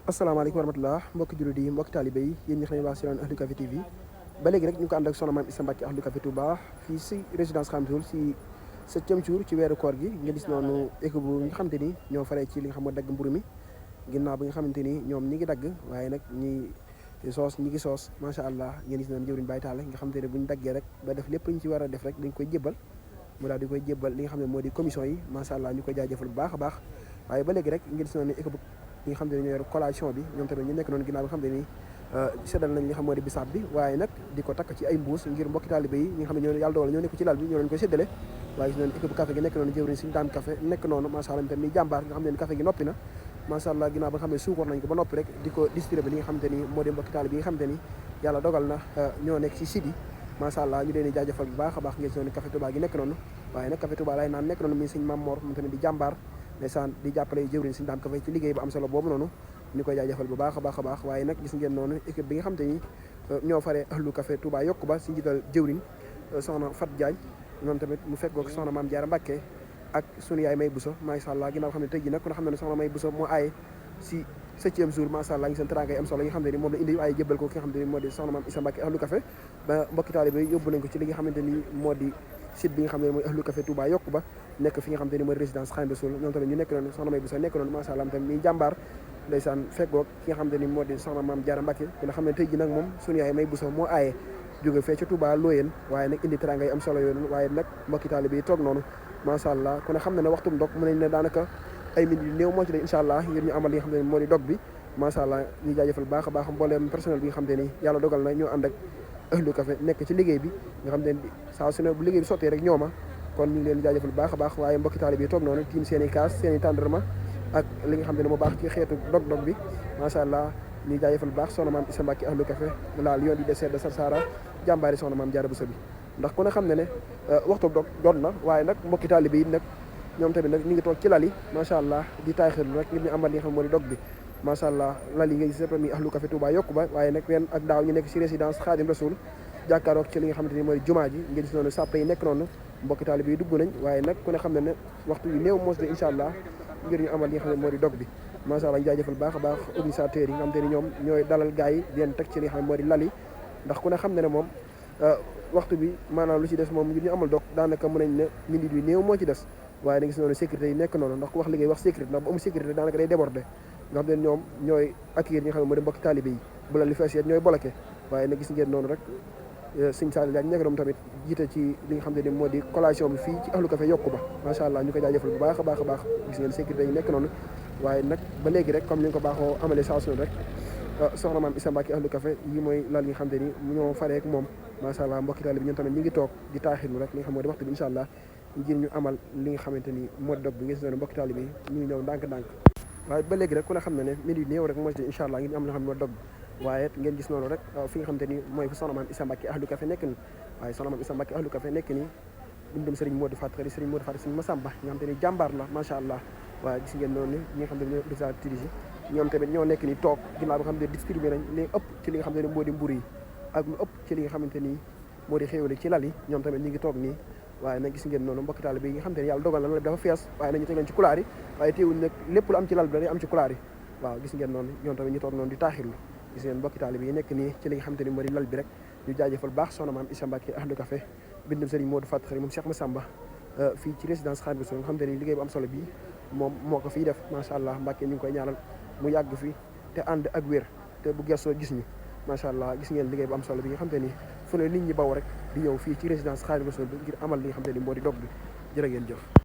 asalaamaaleykum wa rahmatulah mbokki jullit yi mbokki taalibe yi yéen ñi xam ne waa si Ahlu Café TV ba léegi rek ñu ko ànd ak soxna Maam Issa Mbacke Ahlu Café Touba fii si résidence Khadimou Rassoul si 7e jour ci weeru koor gi nga gis noonu équipe bu nga xamante ni ñoo faree ci li nga xam ne dagg mburu mi ginnaaw bi nga xamante ni ñoom ñi ngi dagg waaye nag ñi ngi soos macha allah ngeen gis noonu jëwriñ Baye Talla nga xamante ne bu ñu daggee rek ba def lépp lu ñu ci war a def rek dañ koy jébbal mu daal di koy jébbal li nga xam ne moo di commission yi macha allah ñu koy jaajëfal bu baax a baax waaye ba léegi rek ngeen gis noonu équipe ñi nga xam ne ñoo yor collation bi ñoom tamit ñu nekk noonu ginnaaw bi nga xam ne ni seddal nañ li nga xam moo di bisaab bi waaye nag di ko takk ci ay mbuus ngir mbokki taalibe yi ñi nga xam ne ñoo yàlla dogal ñoo nekk ci lal bi ñoo leen koy séddale waaye gis noonu équipe café gi nekk noonu jëwriñ suñu daan café nekk noonu macha allah tamit jàmbaar nga xam ne ni café gi noppi na macha allah ginnaaw ba nga xam ne suukar nañ ko ba noppi rek di ko distribuer li nga xam te ni moo di mbokki taalibe yi nga xam te ni yàlla dogal na ñoo nekk ci site yi macha allah ñu leen di jaajëfal bu baax a baax ngeen si noonu café Touba gi nekk noonu waaye nag café Touba lay naan nekk noonu mi sëñ Mam Mor moom tamit di jàmbaar ndeysaan di jàppale jëwriñ suñu daan café ci liggéey bu am solo boobu noonu ñu koy jaajëfal bu baax a baax a baax waaye nag gis ngeen noonu équipe bi nga xam te ni ñoo faree Ahlu Café Touba yokku ba si njiital jëwriñ soxna Fat Diagne moom tamit mu fekk ko soxna Maam Jaara Mbàkke ak sunu yaay May Bousso macha allah ginnaaw xam ne tey ji nag ku na xam ne soxna May Bousso moo aaye si 7e jour macha allah ngi seen teraanga yi am solo yi nga xam ne ni moom la indi ay jébbal ko ki nga xam ne ni moo di soxna Maam Issa Mbacke Ahlu Café ba mbokki taalibe yi yóbbu nañ ko ci li nga xamante ni moo di site bi nga xam ne mooy Ahlu Café Touba yokku ba nekk fi nga xam ne ni mooy résidence Khadimou Rassoul ñoom tamit ñu nekk noonu soxna May Bousso nekk noonu macha allah tamit muy jàmbaar ndeysaan fekkoog ki nga xam ne ni moo di soxna Maam Jaara Mbacke ku nga xam ne tey ji nag moom sunu yaay May Bousso moo aaye jóge fee ca Touba Looyeen waaye nag indi teraanga yi am solo yooyu waaye nag mbokki taalibe yi toog noonu macha allah ku ne xam ne ne waxtum dog mën nañ ne daanaka ay minutes yu néew moo ci de incha allah ngir ñu amal li nga xam ne moo di dog bi macha allah ñu jaajëfal baax a baax mbooleem personnel bi nga xam te ni yàlla dogal na ñoo ànd ak Ahlu Café nekk ci liggéey bi nga xam ne saa su ne bu liggéey bi sottee rek ñooma kon ñu ngi leen di jaajëfal baax a baax waaye mbokki taalibe yi toog noonu tiim seen i kaas seen i tendrement ak li nga xam ne moo baax ci xeetu dog-dog bi macha allah ñu jaajëfal baax soxna Maam Issa Mbacke Ahlu Café laal yoon di dessert de Sarsara jàmbaari soxna Maam Jaara Bousso bi ndax ku ne xam ne ne waxtu dog doon na waaye nag mbokki taalibe yi nag ñoom tamit nag ñu ngi toog ci lal yi macha allah di taaxirlu rek ngir ñu amal li nga xam ne moo di dog bi macha allah lal yi nga gis mi Ahlu Café Touba yokku ba waaye nag ren ak daaw ñu nekk ci résidence Khadimou Rassoul jàkkaaroog ci li nga xamante ni mooy jumaa ji ngeen gis noonu sàppe yi nekk noonu mbokki taalibe yi dugg nañ waaye nag ku ne xam ne ne waxtu yu néew moos de incha allah ngir ñu amal li nga xam ne moo di dog bi macha allah ñu jaajëfal baax a baax organisateurs yi nga xamante ni ñoom ñooy dalal gars yi di leen teg ci li nga xam ne moo di lal yi ndax ku ne xam ne ne moom waxtu bi maanaam lu ci des moom ngir ñu amal dog daanaka mën nañ ne minute yu néew moo ci des waaye da gis noonu sécurité yi nekk noonu ndax ku wax liggéey wax sécurité ndax bu amul sécurité daanaka day débordé nga xam ne ñoom ñooy accueillir ñi nga xam ne moo di mbokki taalibe yi bu la li fees ñooy bloqué waaye nag gis ngeen noonu rek sëñ Saliou Diagne nekk noonu tamit jiite ci li nga xam ne ni moo di collation bi fii ci Ahlu Café yokku ba macha allah ñu koy jaajëfal bu baax a baax a baax gis ngeen sécurité yi nekk noonu waaye nag ba léegi rek comme ni nga ko baaxoo amalee saa su ne rek soxna Maam Issa Mbacke Ahlu Café yi mooy lal yi nga xam ne ni ñoo faree ak moom macha allah mbokki taalibe bi ñoom tamit ñu ngi toog di taaxirlu rek li nga xam moo di waxtu bi incha allah ngir ñu amal li nga xamante ni moo dog bi ngeen si noonu mbokki taalibe yi ñu ngi ñëw ndànk-ndànk waaye ba léegi rek ku ne xam ne ne minute néew rek moo ci incha allah ngir ñu am li nga xam ne moo dog bi waaye ngeen gis noonu rek fi nga xamante ni mooy fi soxna Maam Issa Mbacke Ahlu Café nekk ni waaye soxna Maam Issa Mbacke Ahlu Café nekk ni bindum Serigne Modou Fatou Khari Serigne Modou Fatou Serigne Massamba nga xam te ni jàmbaar la macha allah waaye gis ngeen noonu ñi nga xam ne ñoo organisatrices yi ñoom tamit ñoo nekk ni toog ginnaaw bi nga xam ne distribué nañ li ëpp ci li nga xam ne moo di mburu yi ak lu ëpp ci li nga xamante ni moo di xéewale ci lal yi ñoom tamit ñi ngi toog nii waaye nag gis ngeen noonu mbokki taalibe yi nga xam te ne yàlla dogal na lal bi dafa fees waaye nag ñu teg leen ci kulaar yi waaye teewul nag lépp lu am ci lal bi dañuy am ci kulaar yi waaw gis ngeen noonu ñoom tamit ñu toog noonu di taaxirlu gis ngeen mbokki taalibe yi nekk nii ci li nga xamante ni moo di lal bi rek ñu jaajëfal baax soxna Maam Issa Mbacke Ahlu Café bindum Serigne Modou Fatou Khari moom Cheikh Massamba fii ci résidence Khadimou Rassoul nga xam te ni liggéey bu am solo bii moom moo ko fiy def macha allah Mbacke ñu ngi koy ñaanal mu yàgg fi te ànd ak wér te bu gëstoo gis ñu macha allah gis ngeen liggéey bu am solo bi nga xam te ni fu ne nit ñi baw rek di ñëw fii ci résidence Khadimou Rassoul bi ngir amal li nga xam te ni moo di dog bi jërë ngeen jëf